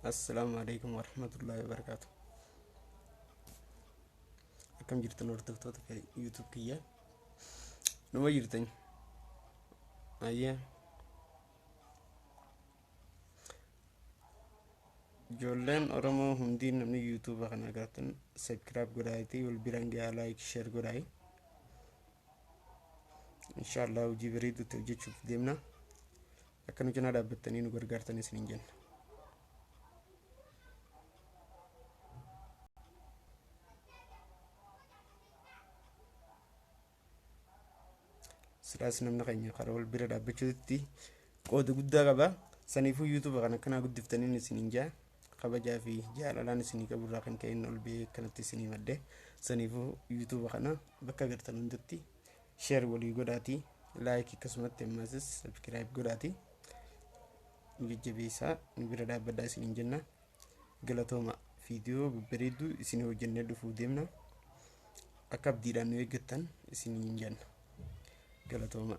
Assalaamu alaikum warahmatullahi wabarakaatu. Akkam jirtan hordoftoota YouTube kiyya? Numa jirtan? Ayyee. Ijoolleen Oromoo hundi namni YouTube kana agartan subscribe godhaatii wal biraan gahaa like share godhaayi. Inshaallah hojii bareeduutti hojjechuuf deemna. Akka nu cinaa dhaabbattanii nu gargaartan isiniin jenna. Silaas namni keenya karaa wal bira dhaabbachuutti qooda guddaa qaba. Saniifuu YouTube kana akkanaa guddiftaniin isiniin jaa. Kabajaa fi jaalalaan isinii qaburraa kan ka'een ol ba'ee akkanatti isinii madde. Saniifuu YouTube kana bakka agartan hundatti share walii godhaatii like akkasumatti ammasis subscribe godhaatii nu jajjabeessaa nu bira dhaabbadhaa isiniin jenna. Galatooma viidiyoo babbareedduu isinii hojjennee dhufuu deemna. Akka abdiidhaan nu eeggattan isiniin jenna. Galatooma.